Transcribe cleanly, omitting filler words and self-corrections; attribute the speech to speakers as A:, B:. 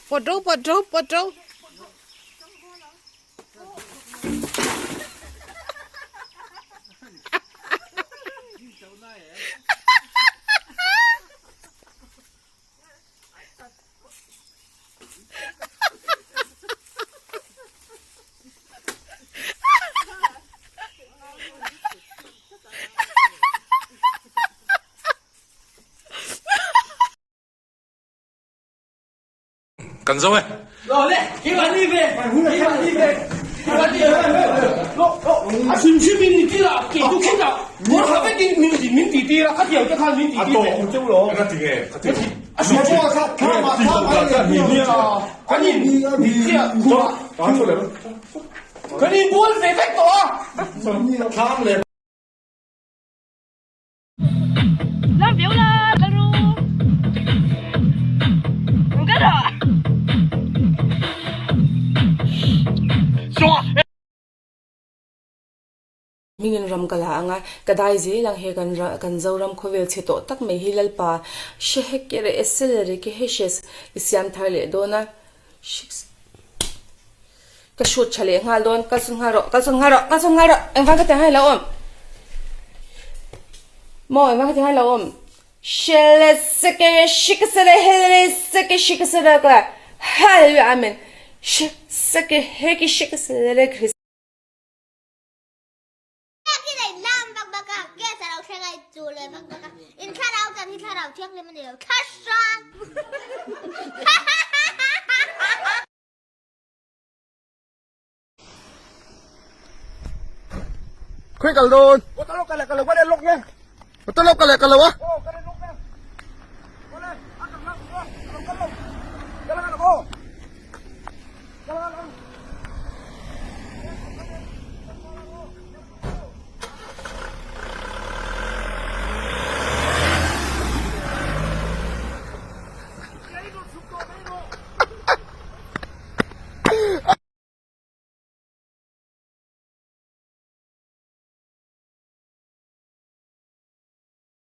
A: Pawt ro pawt ro pawt ro.
B: Kan zo e.
C: Hmingin ram ka la ang a, ka dai zel ang he kan kan Zoram khawvel chhe tawh tak mai hi Lalpa hre hek ke reh esel re ke heshes i siam thar leh dawn a. Ka shoot tha leh nghal dawn, kal sawn nghal rawh, kal sawn nghal rawh, kal sawn nghal rawh, engvang ka ti ang hei lo awm? Maw engvang ka ti ang hei lo awm? Shele seke shike sele hele seke shike sele kla hallelujah amen she seke heki shike sele Christ.
D: Biakin a inlam vak vak a, gas a lo thleng a inchuh leh vak vak a, in thlarau chan hi thlarau thianghlim a ni lo, thla hrang!
E: Khawi kal dawn? Ka lawk ka leh ka lo a.